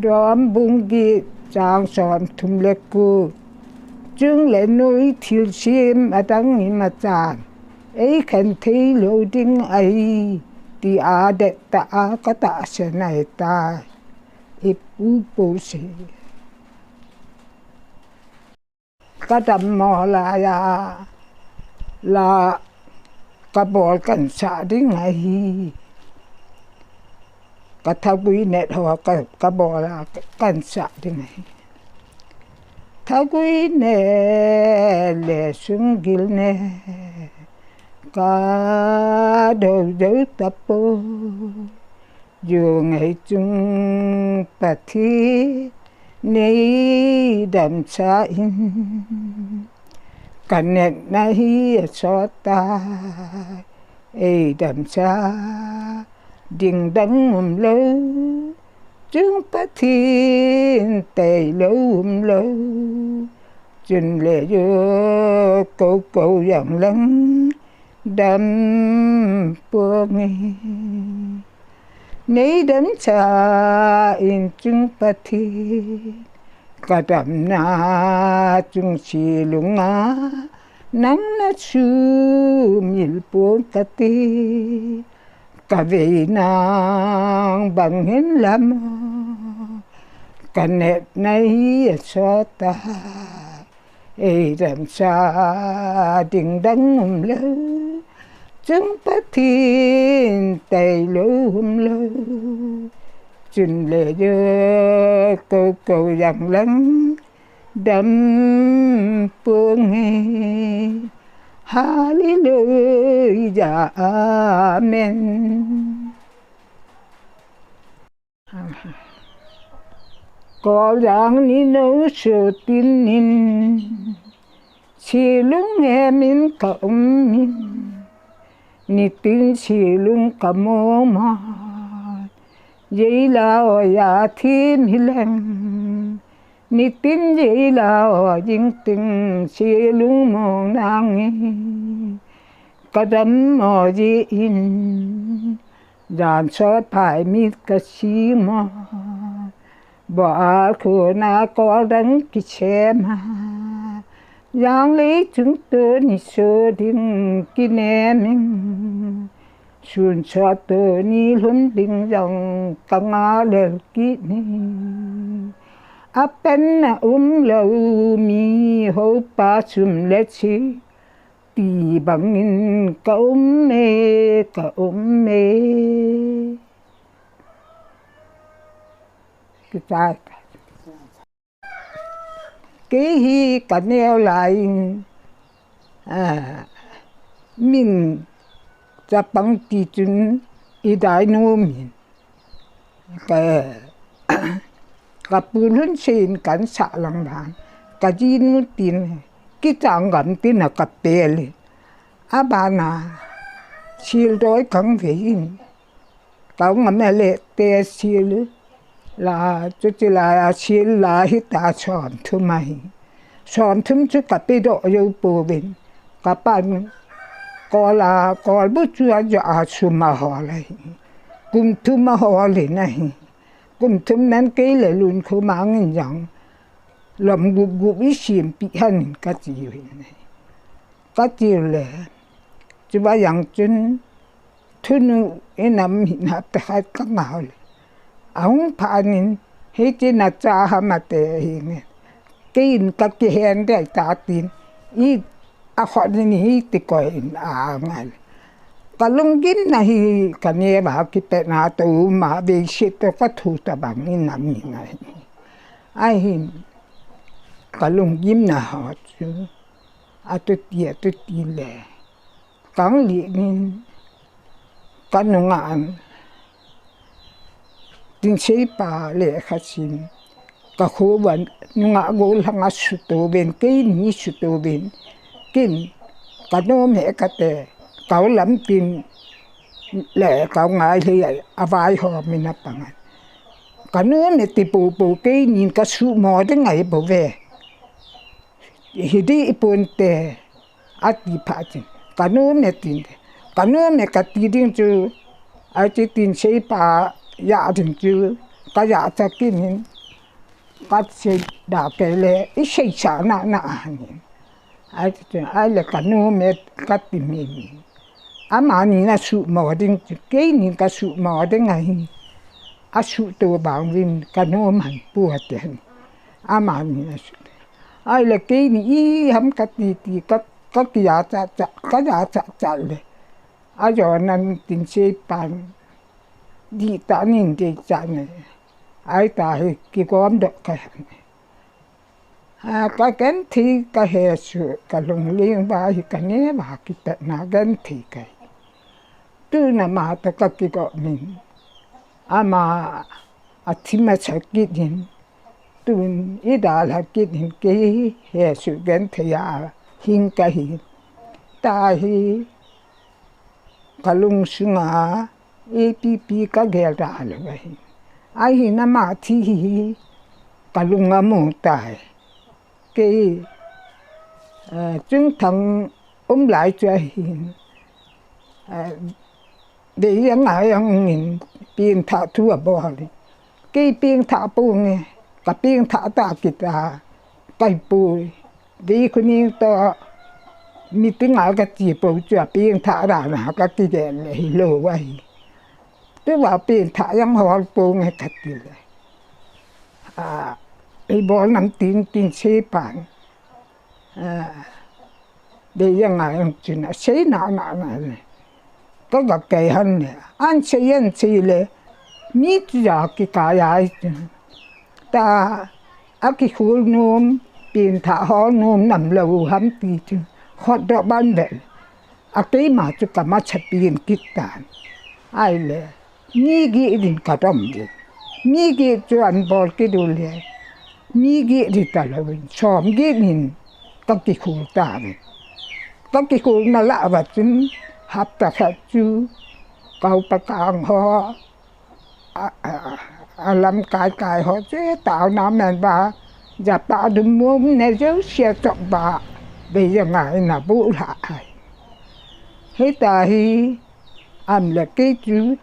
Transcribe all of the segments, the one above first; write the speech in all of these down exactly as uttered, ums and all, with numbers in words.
Rom bung get chang som thum le ko. Chung le noi thilsem adang imachan ei khen thei lou ding ahi, tia dettah a ka tahsan ahitai. Ipu Paul se. Ka dammo laiya la ka bol kahin sah ding ahi. Ka thagui neh ho ka, ka bol a kahin sah ding ahi. Thagui neh le sunggil neh ka dou dou tapoi. Jou ngei chung Pathen nei damsah in, ka natna hi asot tai, ei damsah ding dang umlou, chung Pathen tailou umlou, chun le jou kou kou jong leng dam ponge. Nei damsah in chung Pathen, ka damna chung selunga nang na sumil pon kate. Ka vei nang bang hinam, ka natna hi asot tai. Ei damsah ding dang umlou, chung Pathen tailou umlou, chun le jou kou kou jong leng dam ponge. Hallelujah, amen. Koljang ni nou sotin in, selung hemin ka um in, nitin selung ka mong mong, jei la o ya thim hileng, nitin jei la o jing ting selung mong nang e, ka dammo jeh in. Jan sot phai mit ka simo, bol khona kol dang kisem a, jang lei chung tuni so ding kinem in, sun sot tuni lhum ding jong ka ngah lel kit in. Apen na umlou mi ho pa sum le pai ti bangin ka um e, ka um e. Kitai. Kei hi ka neo lai in, a, min chapang ti chun i dai nu min. Ka, ka pu lhun sein kan sah lang dan, ka jinu tin, kichang gam tin a ka pel in. Abana, sil doi kang vei in, ka ngam a le te sil, la, chuti la, a sil la hita som thum ahi. Som thum chu ka pe doh jou pouvin, ka pan, kol a, kol bu chu a jo a sum a hol ahi. Kum thum a hol in ahi. Kum thum nan kei le Lunkhomang in jong lom gup gup i sempeh hen in ka chi uvin ahi. Ka chi u le, chuva jong chun, thunu i nam hi na ta khat ka ngah u le, ahung phat in, hiche na cha ham ati ahi nge. Kei in ka kihen dei ta tin, i a khut in hiti koi in a ngai. Ka lunggimna hi ka neo a kipehna toh ma vei se toh ka thu tabang in nam hi ngai. Ahin, ka lunggimna ho chu, atuti, atuti le, kang li nin, ka nungah an, Tinsei pa lekha sim, ka kho uva nungah gollhang a suto uvin, keini suto uvin, kin ka nom e kate, ka u lamtin le ka u ngai le a vaihom in a pang an. Ka nom e ti poupou, keinin ka sumo ding ahi bouve. Hiti i ponte, ati phat in, ka nom e tin, ka nom e kati ding chu, achi Tinsei pa ja ding chu, kajahcha kit in, kasei da kei le, isei sa nana ahin. Ai, ai le kanu me kati mi. Amani nasuhmo ding, keini kasuhmo ding ahi. Asuhto bang uvin kanu man pu ati. Amani nasuh. Ai le keini iham kati ti ka, kakijahcha cha, kajahcha cha le. Ajo nan tin sei pan. Di ta nin dei cha ne. Ai ta hi kigom doh ka. A, kagenthei kahesoh, kalungling uva hi kaneo va kipat na genthei kahi. Tuna ama toh kakigomin. Ama athi masa kit in. Tun idalha kit in kei hesoh genthei a hing kahi. Tahi kalungsunga ipi ipi kagel da lou ahi. Ahin ama thi hi kalung amu tai. Kei, eh, Chungthang um lai chu ahin, eh, Veijangai angin pengthah thu abol. Kei pengthah ponge, kapengthah ta kita, kaipui. Veikhuning toh meeting a kache pou chu apengthah dan a kakigel le hilou ahi. Tua pengthah jong hol ponge kati le. A, ibol nam tin tin sei pan. A, Veijangai jong chun asei nana na le. Kaga kei han le. An sei an sei le. Mi chu ja kikai ai chun. Ta, akikhol nom, pengthah hol nom nam lou ham ti chu. Khotdoh ban vel. Akeima chu kamasa peng kit tan. Ai le. Mi gih din kadom din. Mi gih chu an bol kit u le. Mi gih din ta louvin. Som gih din kakikhol ta ve. Kakikhol na lah uva chun hapta khat chu. Kaupa kang ho. A, a, a lamkai kai ho chu taona men uva. Japa dum mum ne jouse chop uva. Veijangai in abu lha ai. Hita hi. Am le kei chu.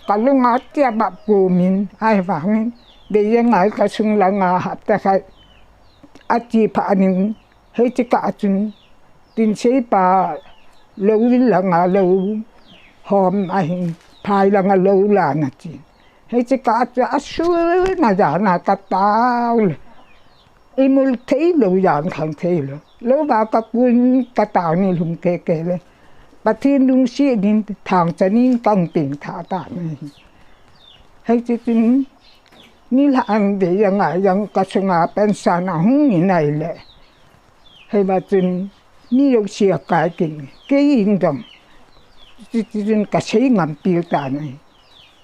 Kalunga tia ba pumin ahivangin, Veijangai kasung langa hapta khat ache phat in, hiche kah chun, Tinseipa lou langa lou hom ahin, phai langa lou lana chin. Hiche kah chu asun a jana katao le. Imul thei lou, jan khang thei lou. Lou va kakun katao ni lhum keke le. Pathen lungset in thangchan in kahung pengthah tan ahi. Hiche chun nilhah in Veijangai jong kasunga pension ahung in ahile. Hiva chun mi jouse akai kit in, kei in jong. Chuti chun kasei ngam pil tan ahi.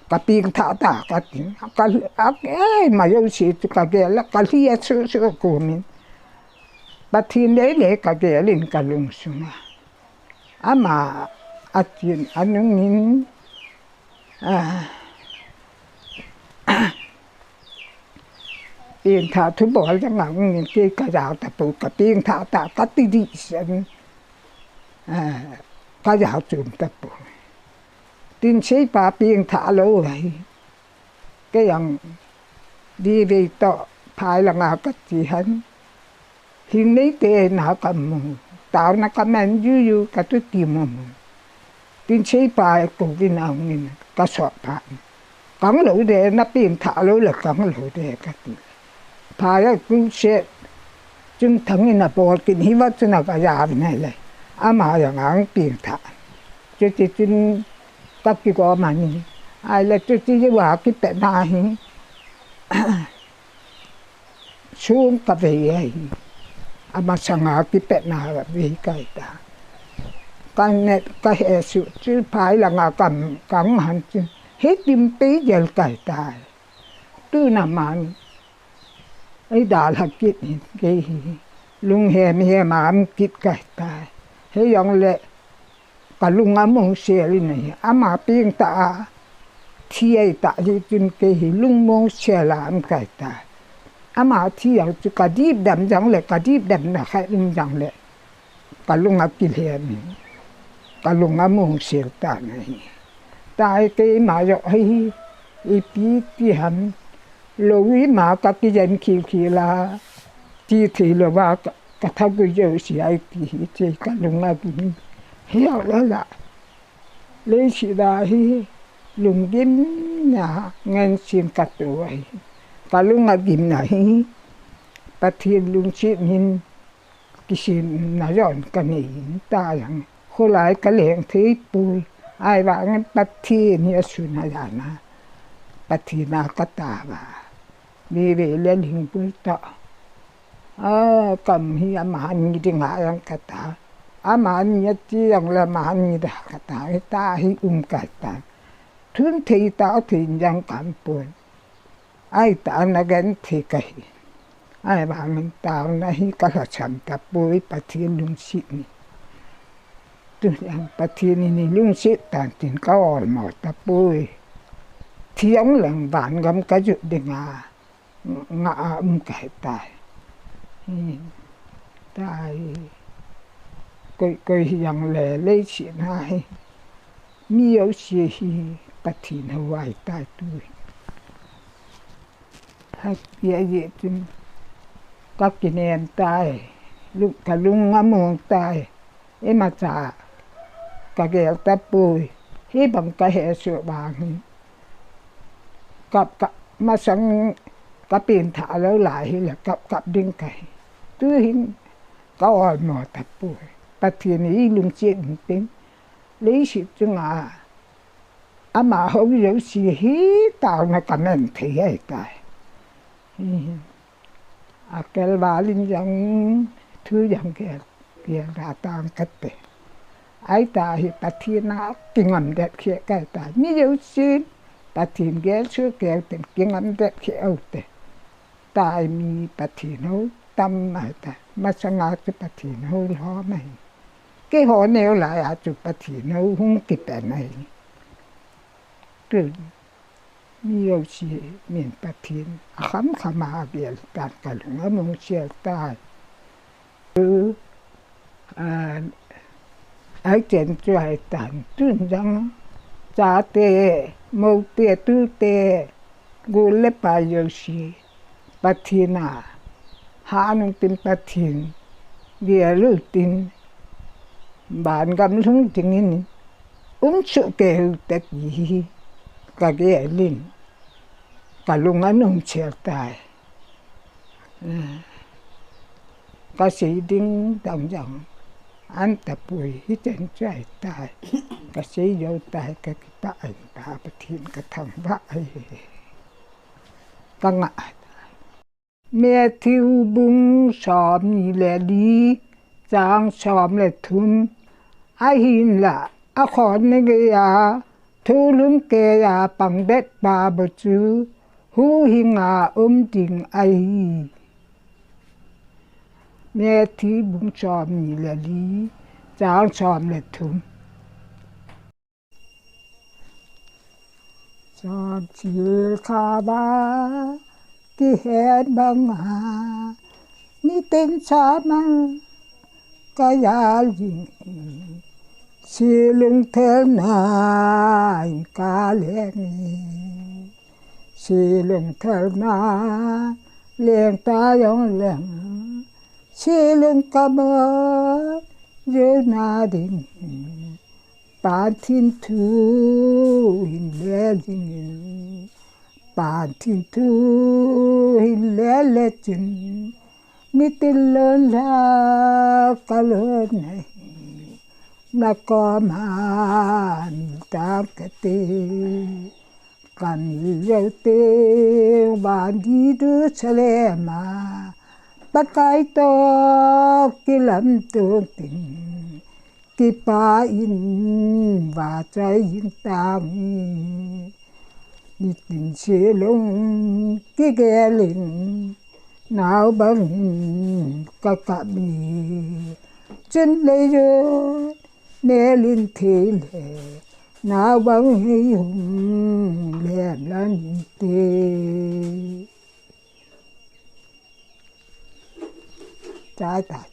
Kapengthah ta katin, ka, a, eh, ma jouse chu kagel a, kalhi asuh suh kumin. Pathen lele kagel in kalungsunga. Ama atin anungin, a, pengthah thu bol jong angin kei kajao tapou, kapengthah ta kati ding sen. A, kajao chom tapou. Tinseipa pengthah lou ahi. Kei jong, di vei toh, phai langa kache han. Hing nei te na kamu. Taona kaman juju katuti mumu. Tinseipa kouvin ahungin kasop phat. Kang lou de, napengthah lou le kang lou de kati. Phai a crusade Chungthang in abol kit, hiva chun aga jaovin ahile. Ama jong ahung pengthah. Chuti chun kakigom ahi. Ahile chuti jouva kipatna hi. Sung kavei ahi. Amasanga kipatna vei kahi ta. Kanet kahesoh chu phai langa kam, kahung han chu. Hitim pei jel kahi ta. Tuna man. Eidalha kit in kei hi. Lunghem hem a um kit kahi ta. Hijongle kalung among sel in ahi. Ama pengthah a thi ahitah jeh chun kei hi lungmong sel a um kahi ta. Ama thi jong chu kadip dem jongle, kadip demna khat um jongle. Kalung akilhem in, kalung among sel tan ahi. Tahi keima joh hi, ipi ti ham, Lou ima ka kijen khilkhil a, ti thei louva ka, ka thagui jouse a i ti hi che ka lung agim. Hijongle la, leiset a hi lunggimna ngen sin ka tou ahi. Ka lung agimna hi Pathen lungset in kisinna jon ka nei in ta jong, kholai ka leng thei poi. Ahivangin Pathen hi asun a jan a, Pathen a ka tao a, veve le lhingbul toh. A, kam hi amani dinga jong ka tao. Amani ati jongle amani dinga ka tao. Hita hi um ka ta. Thum thei tao thei jong ka um pon. Ahitah a na genthei ka hi. Ahivangin taona hi ka lhasam tapoi, Pathen lungset in. Tuhin Pathen in eilungset tan tin ka olmo tapoi. Thi jongleng vangam ka jot dinga ngah a um ka hitai. Hitai. Koi, koi hijongle leiset a hi mi jouse hi Pathen hou ahitai tuhin. Hapia jeh chun ka kinem tai, lung, ka lung among tai, imacha ka gel tapoi, hibang ka hesoh vang hi. Kap, kap, masang ka pengthah lou lai hile kap, kap ding ka hi. Tuhin ka olmo tapoi. Pathen in eilungset in tin, leiset chunga ama hou jouse hi taona ka man thei ahitai. Akel val in jong thu jong gel, gel da tang kate. Ahitah hi Pathen a kingam det kheh ka hitai. Mi jousen Pathen gel soh keu tin kingam det kheh u te. Tai mi Pathen hou tam ahitai. Masanga chu Pathen hou lhom ahi. Keiho neo lai a chu Pathen hou hung kipen ahi. Tu mi jouse min Pathen akham kham a gel tan ka lung among sel tai. Tu, a, ahi chen chu ahitan tun jong chate, moute, tute, gol le pai jouse Pathen a hah un tin, Pathen gel u tin, vangam lhung dingin um soh keu te ti hi ka gel in ka lung anom sel tai. Ka sei ding dang jong um tapoi, hichen chu ahitai. Ka sei jou tai, ka kipah in Pa Pathen ka thangvah e. Ka ngah tai. Matthew bung somni le li, chang som le thum. Ahinla akhonna geiya thulhun keiya pang det pa bou chu huhhing a um ding ahi. Matthew bung somni le li, chang som le thum. Chonset kah a kihet banga, nitin chama kajal jing hi, se lungthelna in kaleng hi, se lungthelna leng ta jongleng, se lung kabol jou na ding hi, Pathen thu hin le jingin, Pathen thu hin le le chun, nitin lon la kalon ahi, nakoma mil tang kate. Kamil jou teng van Jerusalem a, Pakai toh kilamto teng, kipah in vachoi jing tange. Nitin se lung kigel in, nao bang in kakap e. Chun lei jong nel in thei le, nao bang hi hung lem lon inte. Chai tai.